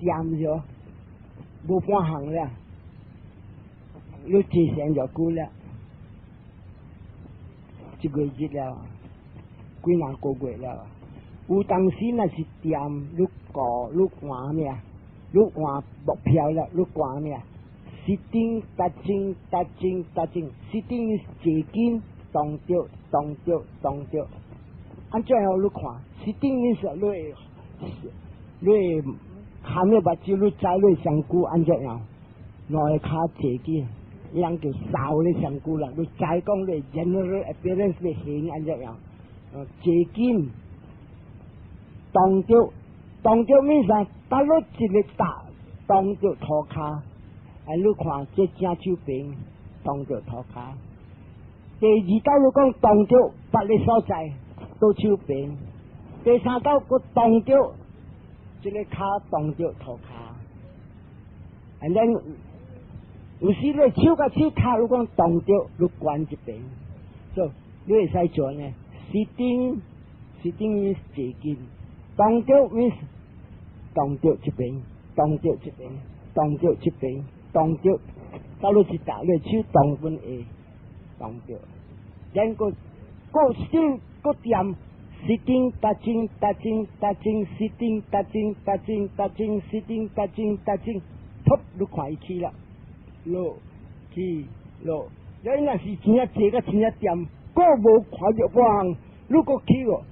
恬著，無半項了，你坐禪就久了，一個月了，幾若個月了。有當時若是恬，你顧你換咩啊？你換目標了，你換咩啊？Sitting touching touching touching sitting 坐緊，動著動著動著，按怎樣你看？Sitting 是你會你會含咧目睭，你知你身軀按怎樣？兩个跤坐緊，人叫掃咧身軀啦。你知講你 general appearance 你形按怎樣？坐緊，動著動著咩啥？打落一个搭動著塗跤，哎，你看這正手邊動著塗跤。第二道你講動著別个所在，倒手邊。第三道閣動著這个跤動著塗跤。And then 有時你手共手跤，你講動著，你關一邊，所以你會使做呢？Sitting sitting means 坐緊，動著 means 動著這邊，動著這邊，動著這邊，動著，到你一搭，你手動本會動著，然後閣手閣恬，sitting touching touching touching sitting touching touching touching sitting touching touching，噗，你看伊起啦，落起落，你若是真正坐甲真正恬，閣無看著半項，你閣起喎。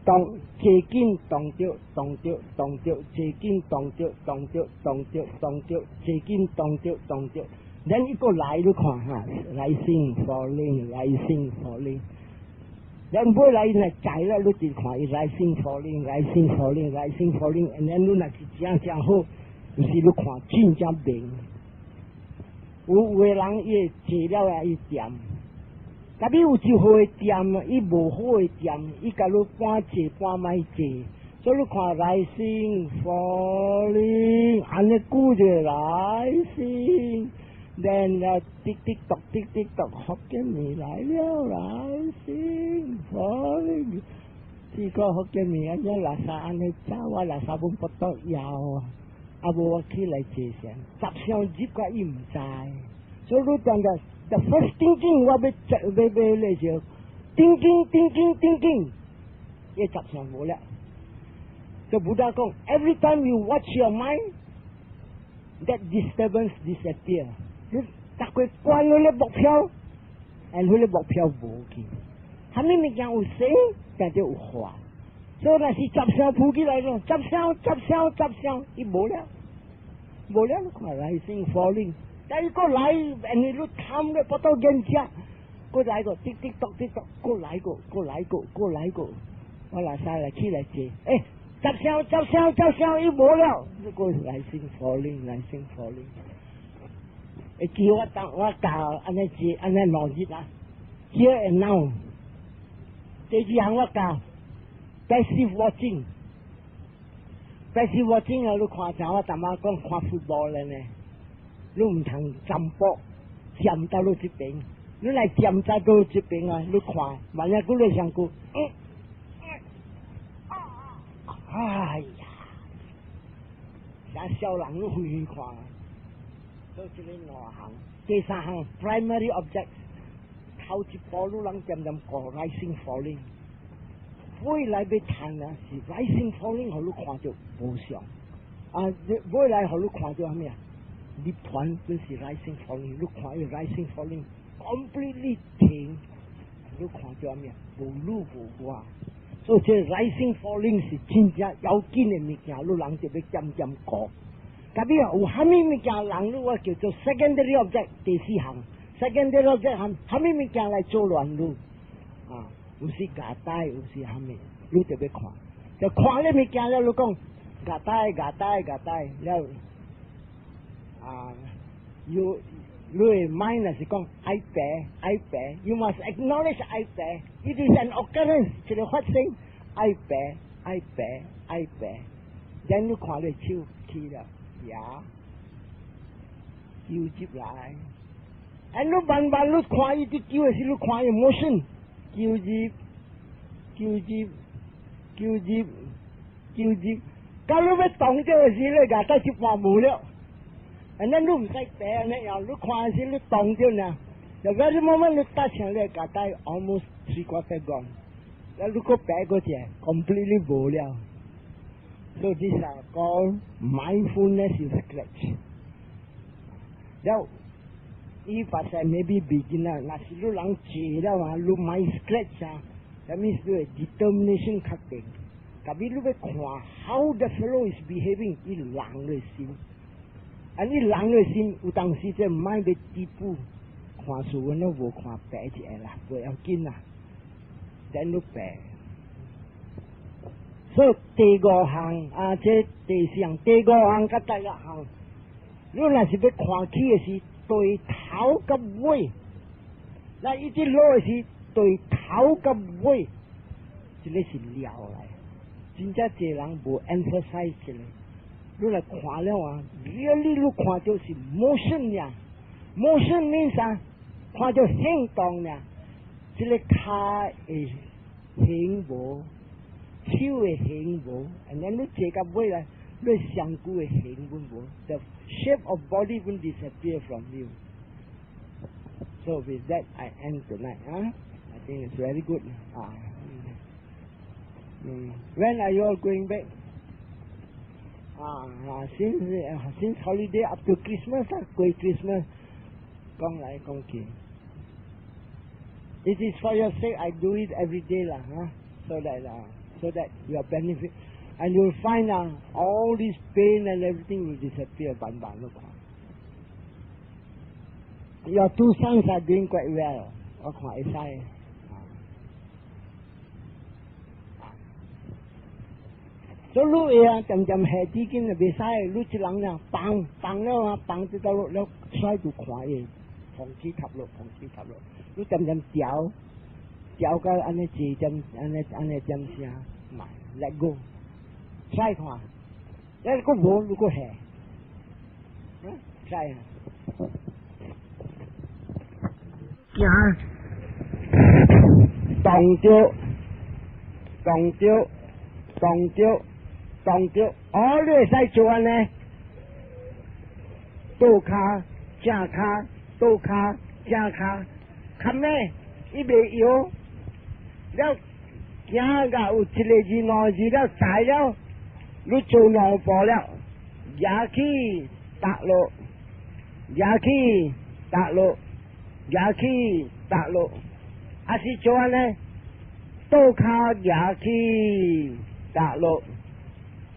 動坐緊動著動著動著，坐緊動著動著動著動著，坐緊動著動著，咱一個來你看哈，rising falling rising falling，咱尾來若知了，你就看伊 rising falling rising falling rising falling，and then 你若是真正好，有時你看真正明。有有的人伊會坐了啊，伊恬。特別有一好的恬，伊無好的恬，伊共你半坐半莫坐，所以你看 rising falling，按呢久就 rising，then 啊滴滴答滴滴答，福建麵來了，rising falling，這個福建麵按呢垃圾按呢走，我垃圾阮腹肚枵，啊無我起來坐禪，雜想入甲伊毋知，所以你當個。The first thinking 我欲欲欲咧就 thinking thinking thinking，伊雜想無了。就 Buddha 講，every time you watch your mind，that disturbance disappear。你逐個關彼个目標，and 彼个目標無去。啥物物件有生，定著有化。所以若是雜想浮起來咯，雜想雜想雜想，伊無了，無了，你看 rising falling。但伊閣來，因為你貪咧，腹肚見食，閣來個滴滴答滴答，閣來個，閣來個，閣來個，我來使來起來坐，欸，雜想雜想雜想，伊無了，你閣 rising falling rising falling。會記我當我教按呢坐，按呢兩日啊，here and now。第二項我教 passive watching，passive watching 啊，你看像我淡仔講看 football 咧呢。你毋通占卜，站到你這邊，你來站在到這邊啊！你看，萬一佢你上句，哎呀，像小人你回去看，所以這個兩項，第三項 primary object，頭一步你人漸漸過 rising falling，未來欲趁啊是 rising falling，予你看著無常，啊，未來予你看著啥物啊？涅槃就是 rising falling，你看伊 rising falling completely 停，你看著啥物啊？無汝無我，所以這 rising falling 是真正要緊的物件，你人就欲漸漸過。特別有啥物物件人，你我叫做 secondary object 第四項，secondary object 含啥物物件來做亂你啊？有時夾帶，有時啥物，你就欲看，就看咧物件了，你講夾帶夾帶夾帶了。啊，you 你的 mind 是講愛病愛病，you must acknowledge 愛病，it is an occurrence 一個發生，愛病愛病愛病，然你看你手起了，呀，揪入來，啊你慢慢你看伊佇揪的時，你看伊 motion，揪入揪入揪入揪入，到你欲動著的時，你額帶一半無了。And then 你毋使爬按呢樣，你看時你動著呢。The very moment 你touch 你額帶 almost three quarter gone。了你閣爬過一 completely 無了。So this are called mindfulness in scratch。了，伊發現 maybe beginner，若是你人坐了啊，你 mind scratch 啊，that means 你 determination 較定。特別你欲看 how the fellow is behaving，伊人的心，啊，你人的心有當時這 mind 欲止步，看書阮攏無看白一個啦，不要緊啦，等你白。所以第五項啊，這第四項、第五項佮第六項，你若是欲看起的是對頭佮尾，那一直落的是對頭佮尾，這个是了來。真正濟人無 emphasize 這个，你來看了啊，really 你看著是 motion 呀，motion means 啥？看著行動呀，這个跤會形無，手會形無，and then 你坐到尾來，你身軀會形攏無，the shape of body will disappear from you. So with that, I end tonight. Huh? I think it's very good. Ah. When are you all going back? Ah, since holiday up to Christmas 啊，過 Christmas 講來講去。It is for your sake I do it every day 啦，huh? So that you are benefit and you'll find all this pain and everything will disappear 慢慢咯。Your two sons are doing quite well，我看會使。啊，所以你會啊，漸漸下資金就袂使，你一人啊放放了啊，放直到落了，甩就看伊，放起塔落，放起塔落，你漸漸調調到按呢一點，按呢按呢點聲，嘛，let go，甩看，你閣無，你閣下，嗯，甩啊。行，動著，動著，動著，動著，哦，你會使做按呢？倒跤，正跤，倒跤，正跤，較咩？伊袂搖，了行到有一个字兩个字了，知了，你做兩步了，舉起踏落，舉起踏落。舉起踏落，還是做按呢？倒跤舉起踏落，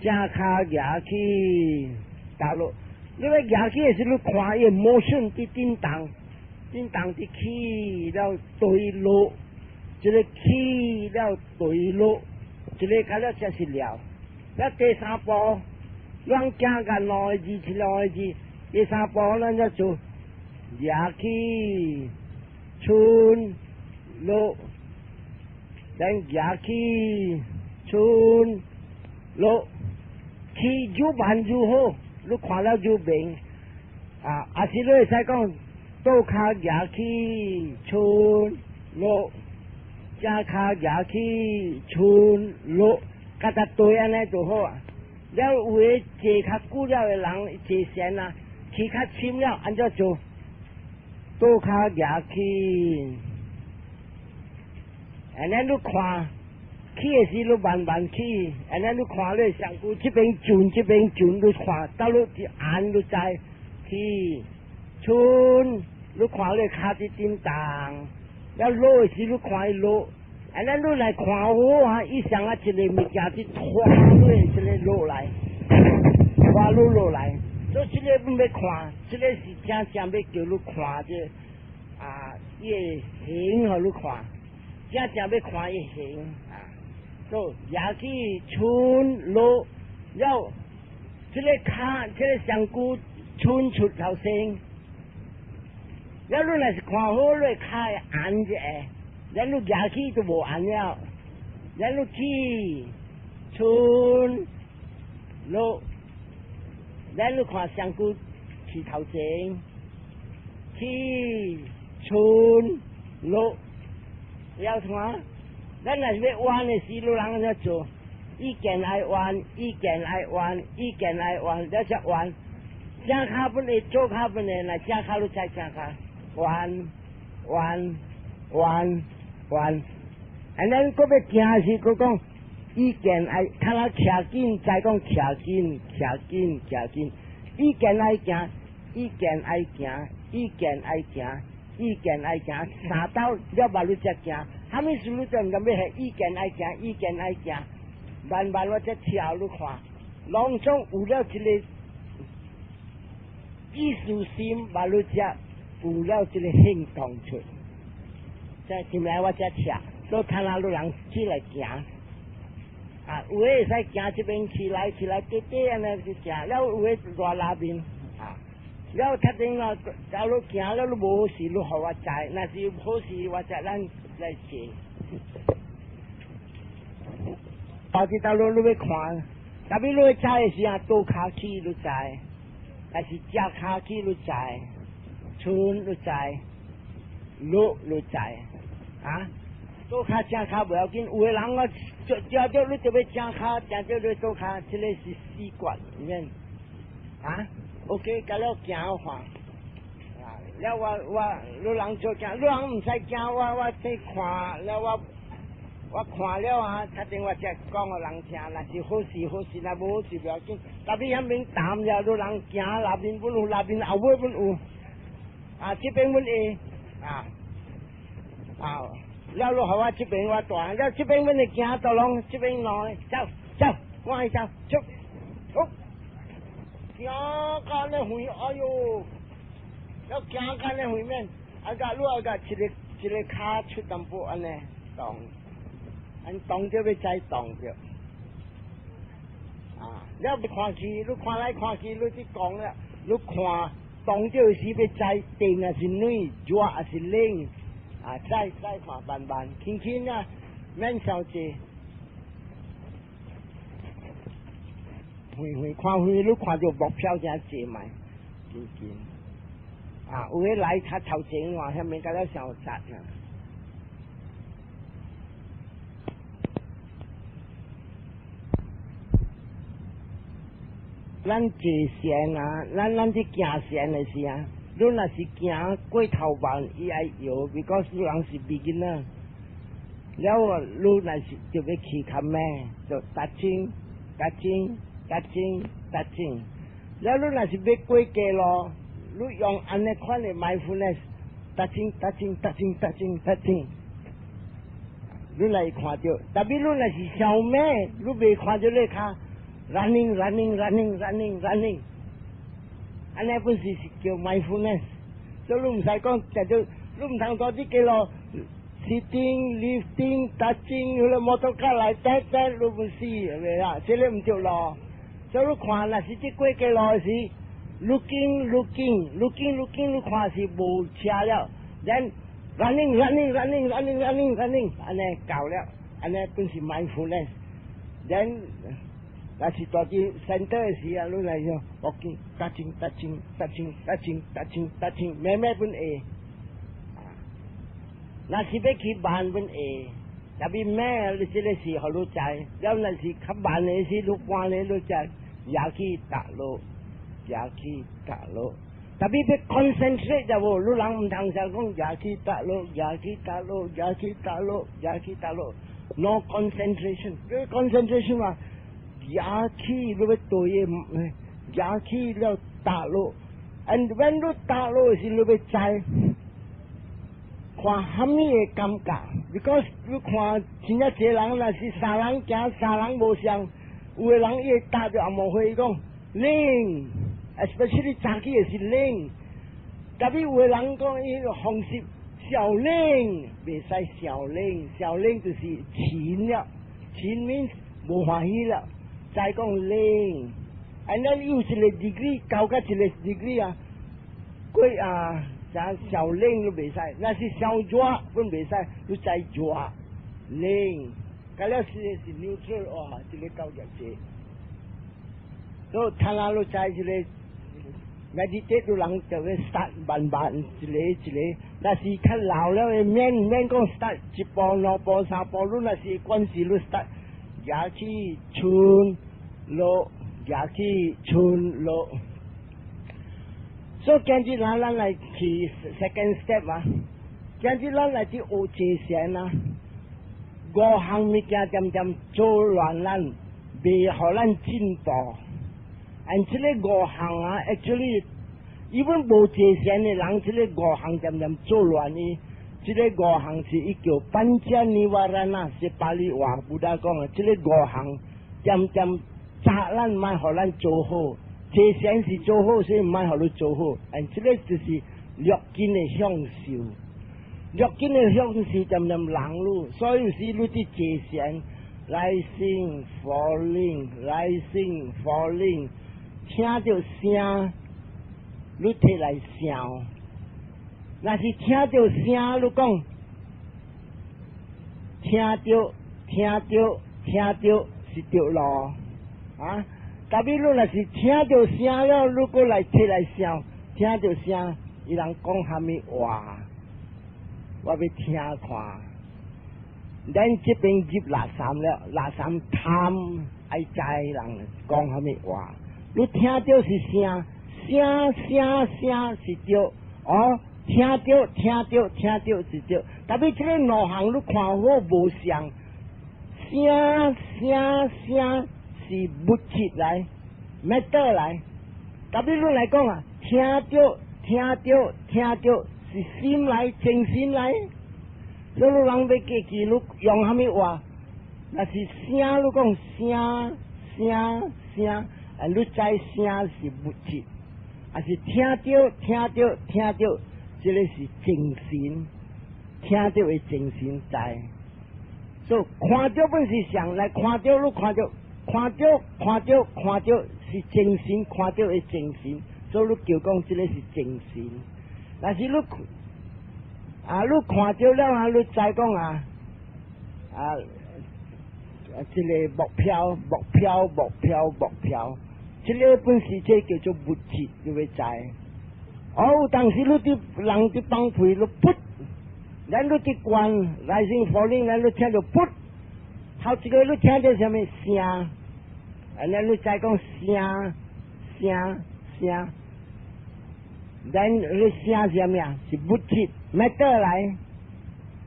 正跤舉起踏落。你欲舉起的時，你看伊 motion 佇振動，振動佇起了對落，這个起了對落，這个較了才是了。了第三步，咱行個兩个字，一兩個字，第三步咱才做。舉起，春落，等舉起，春落，起愈慢愈好，你看了愈明。啊，還是你會使講，倒跤舉起，春落，正跤舉起，春落，佮他對按呢就好啊。了有的坐較久了的人，坐禪啊，起較深了，按怎做？倒跤舉起，按呢你看起的時，你慢慢起，按呢你看你身軀這邊轉，這邊轉，你看到你一按你知起，春，你看你跤佇振動，了落的時你看伊落，按呢你來看好啊，伊像啊一個物件佇拖落，這个落來，拖落落來。所以這个欲看，這个是正正欲叫你看這啊，伊的形予你看，正正欲看伊形啊。所以舉起春落了，這个跤，這个身軀伸出頭先，了你若是看好你跤會按一下，了你舉起就無按了，了你起春落。咱你看身軀起頭前，起春落，了看，咱若是欲彎的時，你人按怎做？意見愛彎，意見愛彎，意見愛彎，了才彎。正跤本會左跤本會，若正跤你再正跤，彎彎彎彎。And then 閣欲行時，閣講意見愛，較來徛緊，再講徛緊，徛緊，徛緊。意見愛行，意見愛行，意見愛行，意見愛行，三兜了嘛你才行。啥物事你就毋敢欲係意見愛行，意見愛行。慢慢我才跳你看，攏總有了這個意思心，嘛你才有了這個行動出。在今日我才跳，所以睇下你人起來行。啊，有的會使行這邊起來起來，短短按呢就行，了有的蹩內面啊，了較陣啊，假如行了你無好勢，你予我知，若是有好勢，我才咱來坐。到這道路你欲看，特別你欲知的時啊，倒跤起你知，還是正跤起你知，春你知，落你知，啊？倒跤正跤無要緊，有的人我食著你就欲正跤，食著你倒跤，這個是習慣，免啊？OK，甲了行看，啊，了我我你人做行，你人毋使驚我，我去看了我。我看了啊，較陣我才講予人聽，若是好勢好勢，若無好勢不要緊。特別遐邊淡了，你人行內面本有，內面後尾本有，啊，這邊本會，啊，啊，了你予我這邊我帶，了這邊阮會行到攏，這邊路走走，趕緊走，出，出，行到咧遠，哎喲，了行到咧遠面，啊個你啊個一个一个跤出淡薄按呢動。按動著欲知動著，啊！了欲看去，你看來看去，你去講了，你看動著時欲知電抑是軟，熱抑是冷，啊！再再看慢慢輕輕啊，免傷濟。遠遠看遠，你看著目標誠濟嘛，緊緊。啊，有的來較頭前話，遐面敢若傷雜啊。咱坐禪啊，咱咱去行禪的時啊，你若是行過頭慢，伊愛搖，because 你人是 beginner。了，你若是就欲去較慢，就踏正、踏正、踏正、踏正。了，你若是欲過街路，你用按呢款的 mindfulness，踏正、踏正、踏正、踏正、踏正。你來看著，特別你若是傷慢，你袂看著你跤。running running running running running，按呢本是是叫 mindfulness，所以你毋使講，就做你毋通蹛佇街路，sitting lifting touching，彼個摩托車來帶帶，你毋死，袂啦，這个毋對路。所以你看，若是這過街路時，looking looking looking looking，你看是無車了，then running running running running running running，按呢夠了，按呢本是 mindfulness，then 若是蹛佇 center 的時啊，你來說，walking，踏正踏正踏正踏正踏正踏正，慢慢本會。啊，若是欲去慢本會，特別慢，你這个是予你知，了若是較慢的時，你趕的你知，舉起踏落，舉起踏落。特別欲 concentrate 就無，你人毋通想講舉起踏落，舉起踏落，舉起踏落，舉起踏落，no concentration，你 concentration 嘛？舉起你欲對的，舉起了踏落，and when 你踏落時，你欲知看啥物的感覺，because 你看真正濟人若是三人行，三人無相，有的人伊會踏著紅毛花講冷，especially 早起的是冷，特別有的人講伊個方式小冷，袂使小冷，小冷就是勤了，勤 means 無歡喜了。再講冷，and then 有一個 degree 高過一個 degree 啊，過啊，像小冷都袂使，若是小熱本袂使，你再熱冷，甲了是是 neutral 哇，這個夠熱濟。所以聽下你知這個 meditate 都人就會 start 慢慢一個一個，若是較老了的免免講 start 一步兩步三步，你若是關係你 start。舉起伸落，舉起伸落。所以今日咱來去 second step 啊，今日咱來佇學坐禪啊，五項物件恬恬做亂咱，袂予咱進步。And 這个五項啊，actually， even 無坐禪的人，這个五項恬恬做亂伊。這个五項是伊叫 pañca nīvaraṇa，是巴利話 Buddha 講的。這个五項恬恬阻咱莫予咱做好，坐禪是做好，所以莫予你做好。And 這个就是六根的享受，六根的享受恬恬人汝，所以是你佇坐禪，rising falling rising falling，聽著聲，你提來想。若是聽著聲，你講聽著聽著聽著是著路啊！特別你若是聽著聲了，你閣來提來想，聽著聲，伊人講蝦米話，我欲聽看。咱這邊入垃圾了，垃圾貪愛知人講蝦米話，你聽著是聲，聲聲聲是著哦。聽著聽著聽著是著，特別這个兩項你看好無相，聲聲聲是物質來，matter 來。特別你來講啊，聽著聽著聽著是心來，精神來。所以人欲記記，你用蝦米話？若是聲，你講聲聲聲，啊，你知聲是物質，還是聽著聽著聽著？這个是精神，聽著的精神在。所以看著本是相來，看著你看著，看著看著看著是精神，看著的精神，所以你叫講這个是精神。若是你啊，你看著了啊，你知講啊啊，這个目標目標目標目標，這个本是這叫做物質，你欲知。哦，當時你佇人佇放屁，你噗，咱你佇觀 rising falling，咱你聽著噗，頭一个你聽著啥物聲，按呢你知講聲聲聲，咱你聲是啥物啊？是物質 matter 來，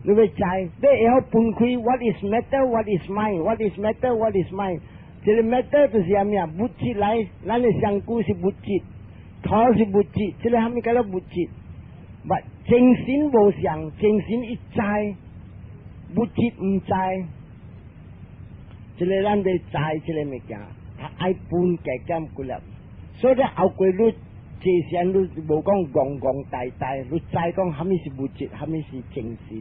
你欲知，你會曉分開 what is matter，what is mind，what is matter，what is mind。這个 matter 就是啥物啊？物質來，咱的身軀是物質。頭是物質，這个蝦米叫做物質？But 精神無相，精神伊知，物質毋知。這个咱欲知這个物件，愛分加減幾粒。所以後過你坐禪，你無講戇戇呆呆，你知講蝦米是物質，蝦米是精神。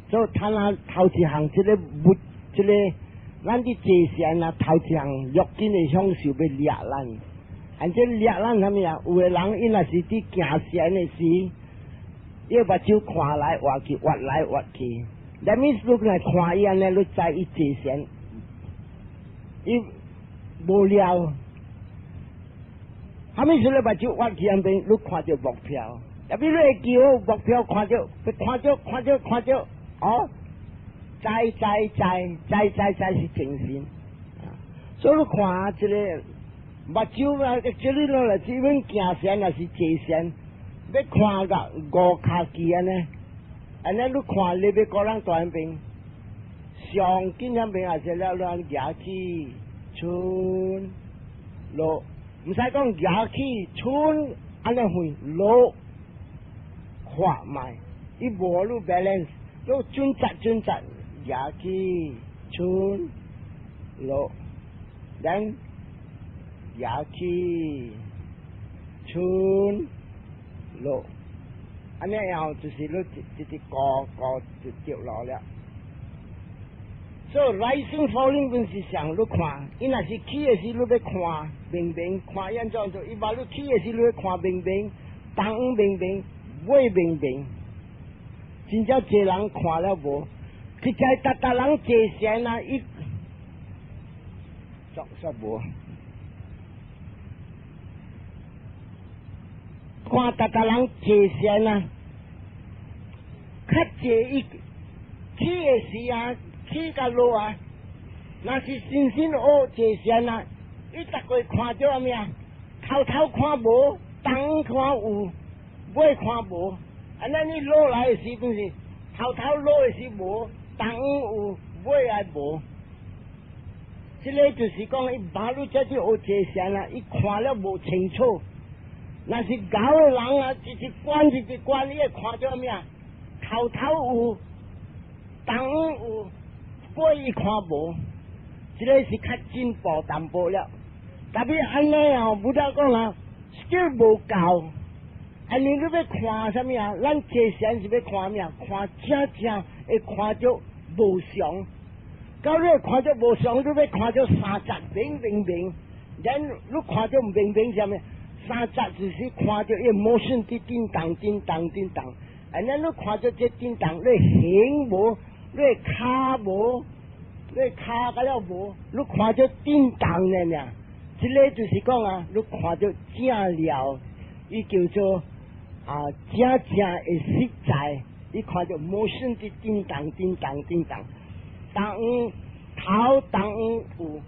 所以他那頭一項這个物，這个咱佇坐禪啊，頭一項六根的享受欲掠咱。按這掠咱啥物啊？有的人伊若是佇行禪的時，伊目睭看來活去，活來活去。That means 你來看伊按呢，你知伊坐禪，伊無聊。啥物事你目睭活去按邊，你看著目標。特別你會記好目標，看著，看著，看著，看著，哦，知知知知知知是精神。所以你看這个目睭啊，這裡落來，基本行禪也是坐禪，欲看甲五跤機按呢，按呢你看你欲個人大邊，上緊遐邊也是了，咱舉起伸落，毋使講舉起伸按呢去落，看覓，伊無你 balance，你準則準則舉起伸落，咱舉起伸落，按呢樣就是你直直高高就掉落了。所以 rising falling 本是上你看，伊若是起的時你欲看明明看按怎做，伊話你起的時你欲看明明，東明明，尾明明，真正濟人看了無？實在逐逐人坐禪啊，伊作煞無。看逐逐人坐禪啊，較濟伊起的時啊，起甲落啊，若是真心學坐禪啊，伊逐個看著啥物啊？頭頭看無，東看有，尾看無。按呢你落來的時陣是頭頭落的時無，東有，尾也無。這个就是講，伊馬路這去學坐禪啊，伊看了無清楚。若是𠢕的人啊，一一關一一關，你會看著啥物啊？頭頭有，東有，尾伊看無。這个是較進步淡薄了。特別按呢哦，Buddha 講啊，skill 無夠。按呢你欲看啥物啊？咱坐禪是欲看啥物啊？看正正會看著無常。到你看著無常，你欲看著三節明明明。咱你看著明明啥物？三節就是看著伊 motion 佇震動、震動、震動。按呢你看著這震動，你形無，你跤無，你跤甲了無，你看著震動爾爾。這个就是講啊，你看著正了，伊叫做啊正正的實在。你看著 motion 佇震動、震動、震動，東頭東有。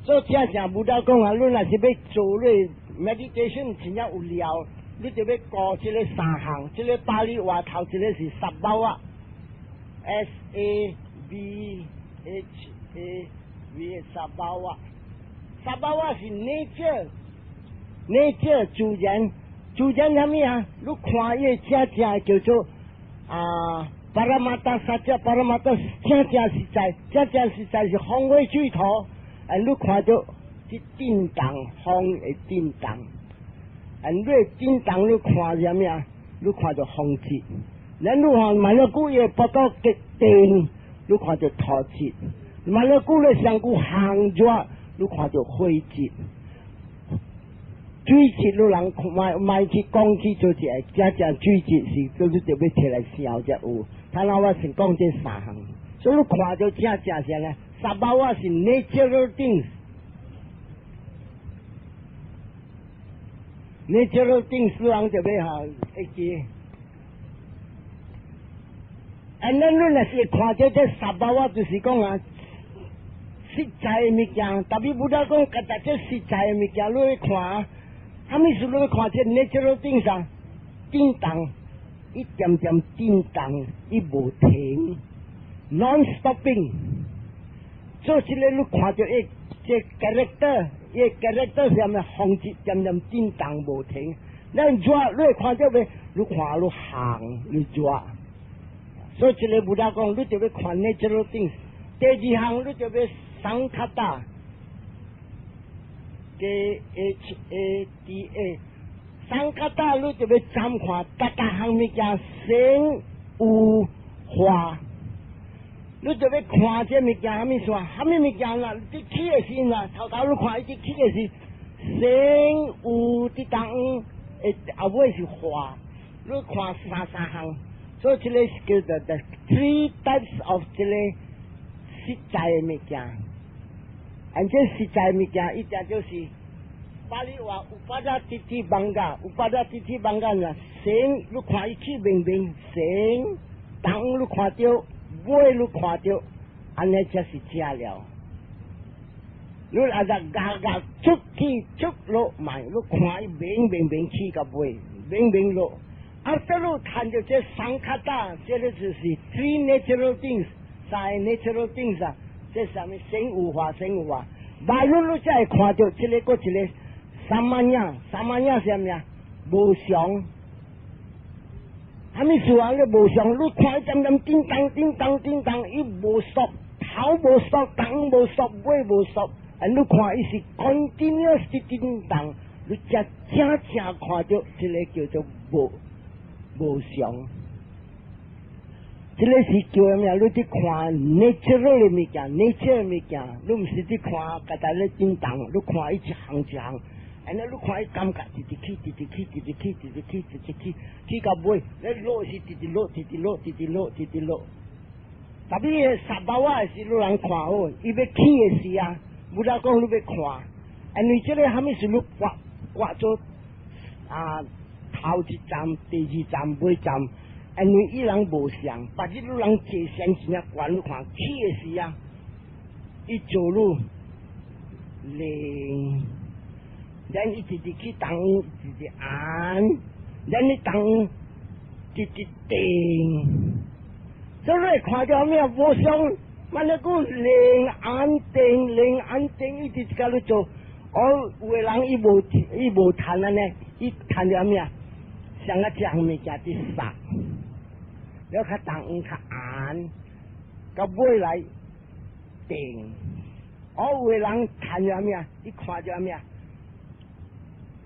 所以正正 Buddha 講啊，你若是欲做你 meditation 真正有料，你就欲顧這个三項，這个巴利話頭一个是 sabhava，S A B H A V sabhava，sabhava 是 nature，nature 自然，自然啥物啊？你看伊正正叫做啊，paramattha sacca，paramattha 正正實在，正正實在是風火水土，啊，你看著佇震動，風會震動，啊，你震動你看啥物啊？你看著風質，咱你看萬了久伊會腹肚結電，你看著土質；萬了久你身軀烘熱，你看著火質。水質你人莫莫去講去做一个真正水質是，就是著欲提來想才有。頭先我先講這三項，所以你看著正正啥呢？sabhava 是 natural things。natural things 人就欲哈會記。啊，咱你若是看著這 sabhava，就是講啊，實在的物件，特別 Buddha 講，家己這實在的物件，你去看，啥物事你去看這 natural things 啊，震動，一點點震動，伊無停，non-stopping。做這个你看著伊這 character，伊 character 是啥物？風一點點震動無停。咱熱，你會看著未？你看你行，你熱。所以這个 Buddha 講，你就欲看 natural things。第二項，你就欲 sankhata，K H A T A，sankhata 你就欲參看，逐逐項物件生有化，你就欲看這物件啥物事？啥物物件啦？你起的時啦，頭頭你看伊起的是生有佇當，會後尾是化，你看三三項。所以這个是叫做 the three types of 這个實在的物件。按這實在物件，伊定就是巴利話 upada thiti bhanga，upada thiti bhanga 呢，生你看伊起明明生，當你看著，尾你看著，按呢才是正了。你若是夾夾出去出落嘛，你看伊明明明起到尾，明明落。啊，這你看著這 sankhata，這个就是 three natural things，三个 natural things 啊，這啥物生有化，生有化。萬一你才會看著這个閣一个 samanya，samanya 是啥物啊？無常。啥物事啊？你無常，你看伊點點叮當叮當叮當，伊無 stop，頭無 stop，東無 stop，尾無 stop，啊！你看伊是 continuous 叮當，你才正正看著這个叫做無無常。這个是叫啥物啊？你佇看 natural 的物件，nature 的物件，你毋是佇看家己咧叮當，你看伊一項一項。按呢你看伊感覺直直起，直直起，直直起，直直起，直直起，起到尾，咧落是直直落，直直落，直直落，直直落。特別 sabhava 的時，你人看好，伊欲起的時啊，Buddha 講你欲看，因為這个啥物事你掛掛做啊頭一站、第二站、尾站，因為伊人無相，別日你人坐禪真正懸，你看起的時啊，伊做路靈，咱伊直直去動，直直按，咱你動，直直定。所以你看著咩無常，萬一講靈按定，靈按定，伊直直共你做。哦，有的人伊無趁按呢，伊趁著咩啊？像個這項物件佇殺，了較動較按，到尾來定。哦，有的人趁著咩啊？伊看著咩啊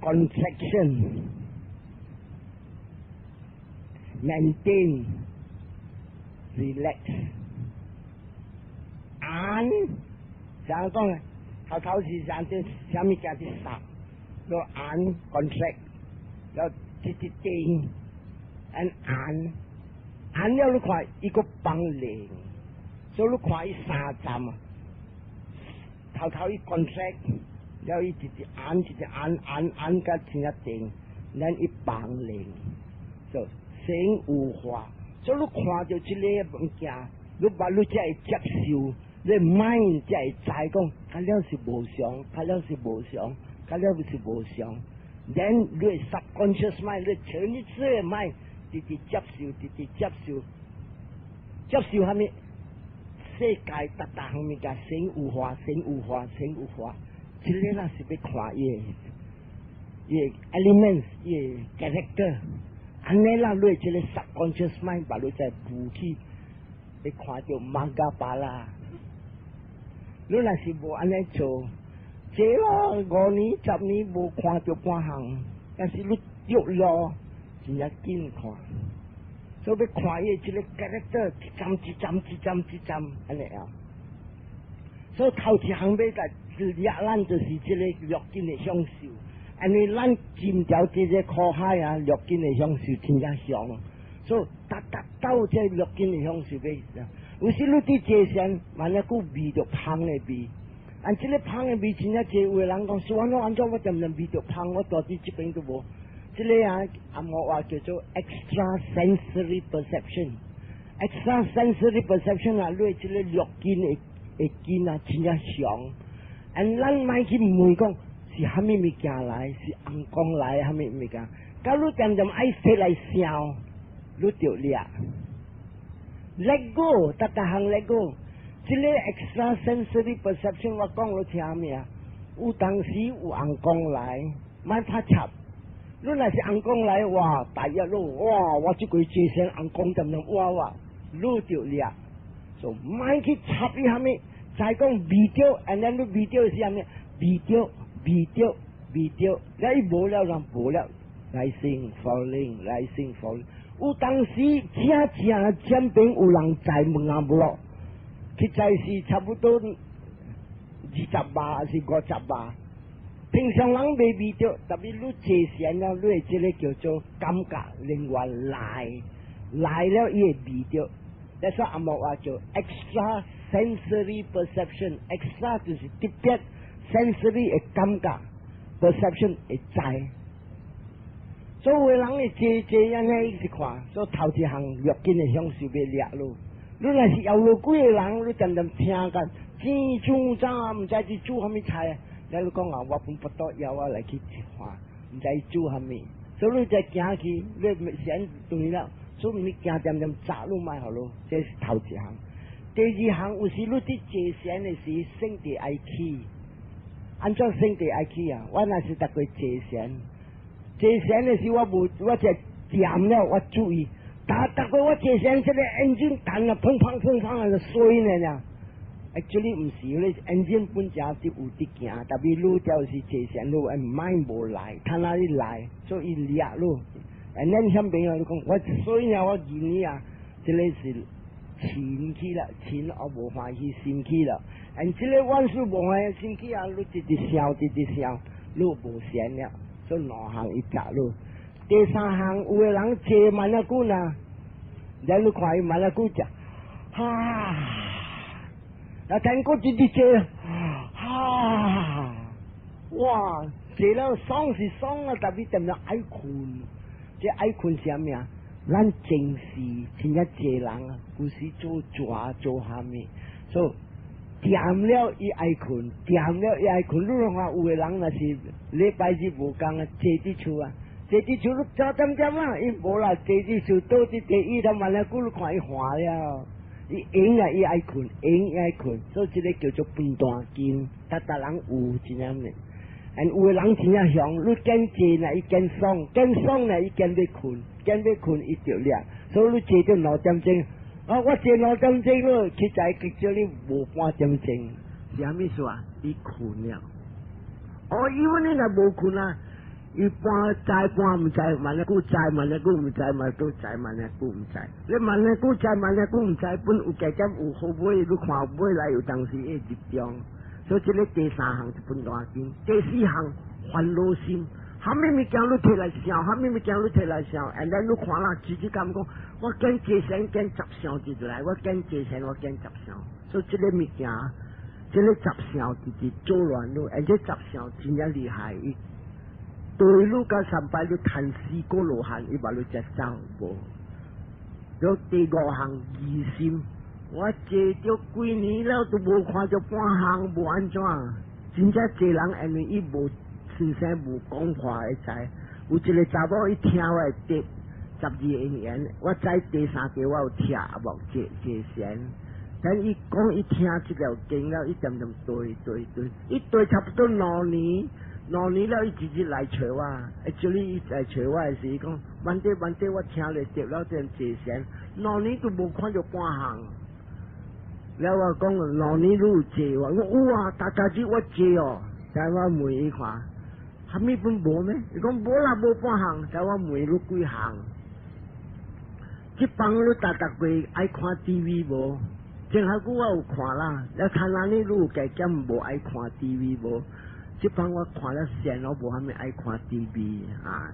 ？Contraction，maintain，relax，按，怎講呢？頭頭是啥啲啥物件佇殺，了按 contract，了直直定，按按，按了你看伊閣放靈，所以你看伊三站啊，頭頭伊 contract，了伊直直按直直按按按甲真正定，咱伊放靈，就成有化，所以你看著這个物件，你把你才會接受。你 mind 才會知講，較了是無常，較了是無常，較了是無常。Then 你 subconscious mind，你潛意識的 mind，直直接受，直直接受，接受蝦米？世界逐逐項物件，成有化，成有化，成有化。這个咱是欲看伊的，伊的 elements，伊的 character。按呢啦，你這个 subconscious mind 把你再補去，會看著 magga phala。你若是無按呢做，這咯5年10年無看著半項，但是你著路真正緊看，所以欲看伊這个 character 一針一針一針一針按呢啊。所以頭一項欲來掠咱就是這个六根的享受，因為咱進條這个苦海啊，六根的享受真正強，所以逐逐到這六根的享受欲。有時你佇坐禪，萬一閣聞著芳的味，按這个芳的味真正濟，有的人講說，我按怎我恬恬聞著芳，我蹛佇這邊都無。這个啊，紅毛話叫做 extra sensory perception。extra sensory perception 啊，你這个六根的的根啊，真正強。按咱莫去問講是蝦米物件來，是紅光來蝦米物件？假如恬恬愛摕來想，你著掠。Let go，逐逐項 let go。這个 extra sensory perception 我講你聽咩啊？有當時有紅光來，莫拍插。你若是紅光來，哇，大一路，哇，我這個坐禪紅光恬恬，哇哇，你著掠，就莫去插伊蝦米，再講聞著，按呢你聞著是蝦米？聞著，聞著，聞著，你無了人無了，rising falling，rising falling。有當時正正前邊有人在問啊無咯？實在是差不多20碼還是50碼。平常人袂聞著，特別你坐禪了，你會這个叫做感覺另外來來了，伊會聞著。那所以紅毛話叫 extra sensory perception，extra 就是特別 sensory 的感覺，perception 會知。所有人會坐坐按呢一直看，所以頭一項六根的享受欲掠咯。你若是猶路幾個人，你恬恬聽緊，煎煮早毋知佇煮蝦米菜，你你講啊，我分腹肚枵啊來去看，毋知煮蝦米，所以你才行去，你先斷了，所以物件恬恬炸攏莫予咯，這是頭一項。第二項有時你佇坐禪的時，性地愛起，按怎性地愛起啊？我若是逐個坐禪。坐禪的時，我無我就掂了，我注意，逐逐個我坐禪，這个 engine 彈啊，砰砰砰砰啊，就衰呢爾。Actually 毋是，你 engine 本正佇有佇行，特別你就是坐禪，你 mind 無來，他哪裡來，所以掠你。And 咱遐邊啊，你講我所以啊，我認你啊，這个是嗔起啦，嗔我無歡喜心起啦。And 這个萬事無歡喜心起啊，你直直想，直直想，你無禪了。所以兩項伊食咯。第三項有的人坐慢仔久呢，然你看伊慢仔久食，哈，啊，聽過直直坐，哈，哇，坐了爽是爽啊，特別恬恬愛睏，這愛睏是啥物啊？咱前世真正濟人啊，有時做蛇做蝦米，所以恬了伊愛睏，恬了伊愛睏。你看有的人若是禮拜日無工啊，坐佇厝啊，坐佇厝你走點點啊，伊無啦，坐佇厝倒佇地椅頭慢來久，你看伊寒了，伊閒啊伊愛睏，閒伊愛睏，所以這个叫做分段經，逐逐人有真正的。And 有的人真正凶，你見坐呢，伊見爽，見爽呢，伊見欲睏，見欲睏伊就掠，所以你坐到2點鐘，啊，我坐兩點鐘咯，其實叫你無半點鐘，是啥物事啊？伊睏了。哦，因為你若無睏啊，伊半知半毋知，萬一久知，萬一久毋知，萬一久知，萬一久毋知。你萬一久知，萬一久毋知，本有加減有好尾，你看尾來有當時會入中。所以這个第三項是分段經，第四項煩惱心，啥物物件你提來想，啥物物件你提來想，and then 你看啦，直直感覺，我見坐禪見雜想直來，我見坐禪我見雜想，所以這个物件，這个雜想直直做亂你，而且雜想真正厲害，伊對你甲三擺你趁四果羅漢，伊把你接走無。有第五項疑心。我坐著幾年了都無看著半項，無按怎。真正濟人因為伊無先生無講話會知。有一個查某伊聽我的第十二因緣，我知第三個我有聽無坐坐禪。但伊講伊聽這條經了，伊漸漸對對對，伊對差不多兩年，兩年了伊直直來揣我，actually 伊來揣我的時，伊講，萬底萬底我聽了得了這坐禪，兩年都無看著半項。了我講兩年你有坐無？我有啊，逐逐日我坐哦。但我問伊看，啥物本無咩？伊講無啦，無半項。但我問你幾項？這幫你逐逐月愛看 TV 無？前下久我有看啦，了看哪裡你有加減無愛看 TV 無？這幫我看了線，我無啥物愛看 TV 啊。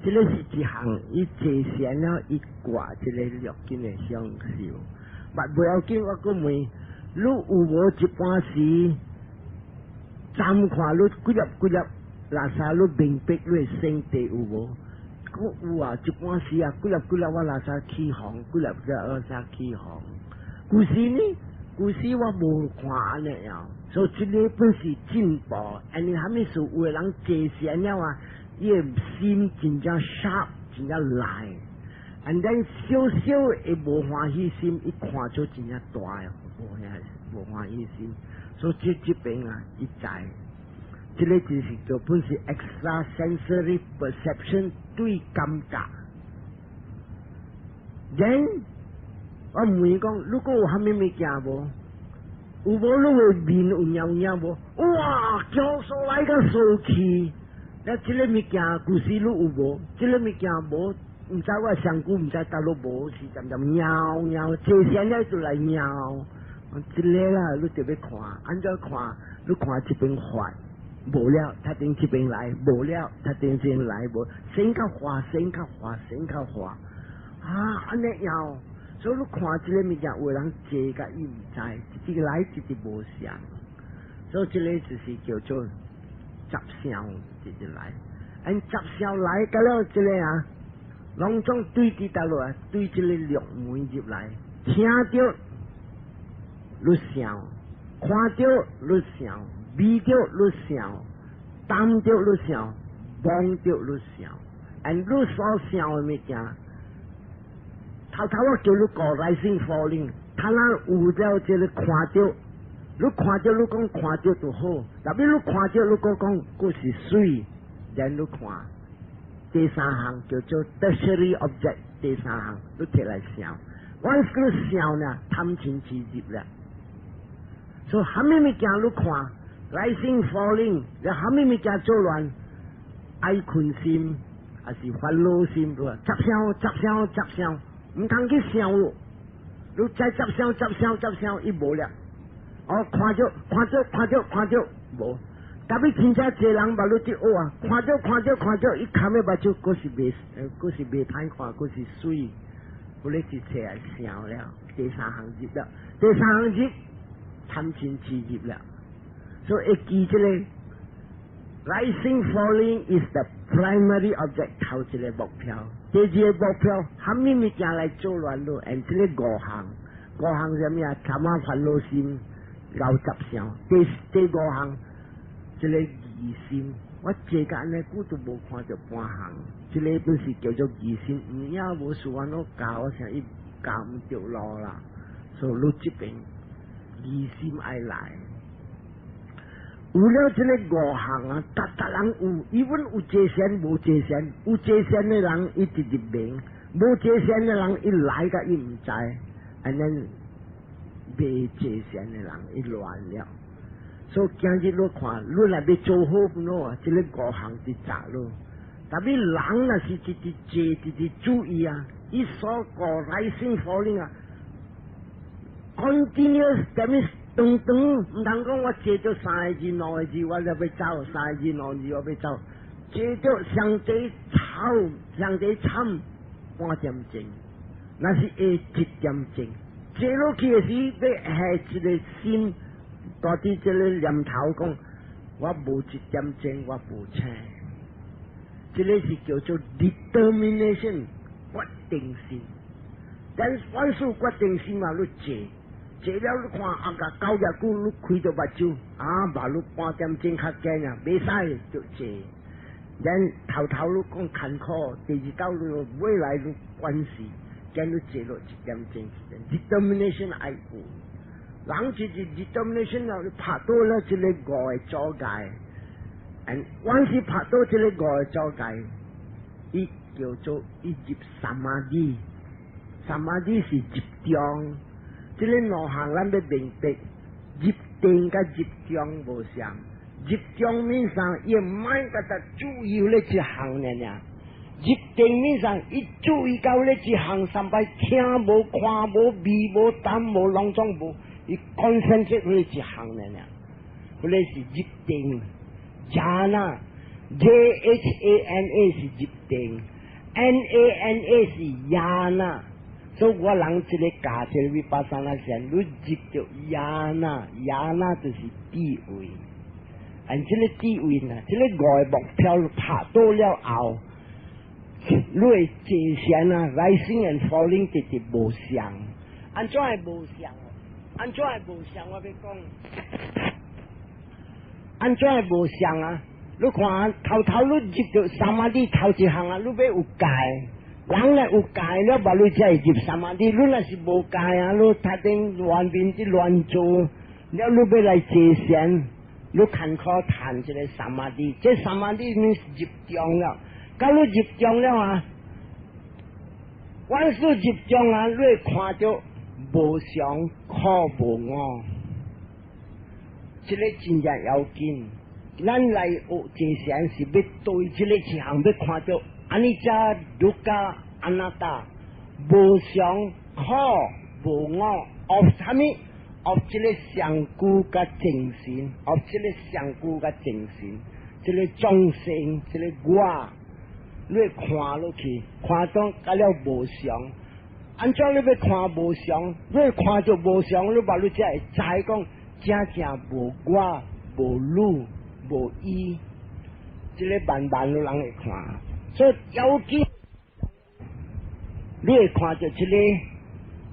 這个是一項，伊坐禪了，伊掛這个六根的享受。但不要緊，我閣問，你有無一半時暫看你幾粒幾粒垃圾，你明白你的身體有無？閣有啊，一半時啊，幾粒幾粒我垃圾起紅，幾粒幾粒垃圾起紅。舊時呢？舊時我無看按呢樣，所以這个本是進步。因為啥物事有的人坐禪了啊，伊的心真正 sharp，真正來。And then 小小的無歡喜心，伊看出真正大的無遐無歡喜心，所以這這邊啊，伊知，這个就是做本是 extra sensory perception 對感覺。Then 我問伊講，如果有啥物物件無？有無你的面有貓影無？哇！叫出來個臊氣，那這个物件舊時你有無？這个物件無。毋知我上久毋知佗落無，是漸漸貓貓，坐禪了就來貓。這个啦，你就欲看，按怎看？你看這邊發，無了，他頂這邊來，無了，他頂這邊來，無，先較化，先較化，先較化。啊，按呢樣，所以你看這个物件，有人坐甲伊毋知，一直來一直無相。所以這个就是叫做雜相，直直來。按雜相來，甲了這个啊。攏總對佇佗落啊，對這个六門入來，聽著你想，看著你想，味著你想，擔著你想，摸著你想，and 你所想的物件，頭頭我叫你講 rising falling，他若有了這个看著，你看著你講看著就好，特別你看著你閣講閣是媠，然你看。第三項叫做 tertiary object，第三項你提來想，once 你想呢，貪嗔癡入了。所以啥物物件你看，rising falling，你啥物物件做亂，愛睏心，還是煩惱心，雜想雜想雜想，毋通去想咯。你再雜想雜想雜想，伊無了。哦，看著看著看著看著無。特別真正濟人目你佇學啊，看著看著看著，伊含的目睭閣是袂，閣是袂歹看，閣是媠，有咧一切來想了，第三項入了，第三項入貪嗔癡入了，所以會記這個 rising falling is the primary object 頭一個目標，第二個目標，啥物物件來做亂咯？and 這个五項，五項啥物啊？貪啊煩惱心， 50相。第五項，這个疑心，我坐甲按呢久都無看著半項，這个本是叫做疑心，毋影無事按怎教，我想伊教毋著路啦，所以你這邊疑心愛來。有了這个五項啊，逐逐人有，伊阮有坐禪無坐禪，有坐禪的人伊直直明，無坐禪的人伊來甲伊毋知，按呢未坐禪的人伊亂了。所以今日你看，你若欲做好喏啊，這个五項佇雜咯。特別人若是直直坐，直直注意啊，伊所個 rising falling 啊，continuous，that means 長長，毋通講我坐著三個字兩個字，我就欲走；三個字兩個字，我欲走。坐著上濟吵，上濟慘半點鐘，若是下一點鐘，坐落去的時，欲下一个心，蹛佇這个念頭講，我無一點鐘，我無醒。這个是叫做 determination 決定性。但凡事決定性嘛，你坐。坐了你看啊個九日久，你開著目睭，啊，嘛你半點鐘較緊啊，袂使就坐。咱頭頭你講艱苦，第二道你未來你關係，見你坐落一點鐘，determination 愛有。人就是 determination 了，你拍倒了這个五个阻礙，and 凡是拍倒這个五个阻礙，伊叫做伊入 samadhi，samadhi 是入定。這个兩項咱欲明白，入定佮入定無相。入定面上，伊莫共他注意咧一項爾爾。入定面上，伊注意到咧一項，三擺聽無、看無、味無、淡無、攏總無，伊 concentrate 咧一項爾爾。彼个是入定，jhana，J H A N A 是入定，N A N A 是 yana。所以我人這个教這个 vipassana 禪，你入著 yana，yana 就是智慧。按這个智慧呢，這个五个目標拍倒了後，你會坐禪啊，rising and falling 直直無相。按怎會無相？按怎會無相？我欲講，按怎會無相啊？你看頭頭你入著 samadhi 頭一項啊，你欲有戒。人若有戒了，無你才會入 samadhi。你若是無戒啊，你頭頂亂面佇亂做，了你欲來坐禪，你艱苦趁這个 samadhi，這 samadhi 你是入定了。到你入定了啊，凡事入定啊，你會看著無常、苦、無我，這个真正要緊。咱來學坐禪是欲對這个一項，欲看著 anicca、dukkha、anatta，無常、苦、無我，of 啥物？of 這个身軀佮精神，of 這个身軀佮精神，這个眾生，這个我，你會看落去，看到甲了無常。按怎你欲看無常？你會看著無常，你把你才會知講真正無我、無汝、無伊，這个慢慢有人會看。所以要緊，你會看著這个，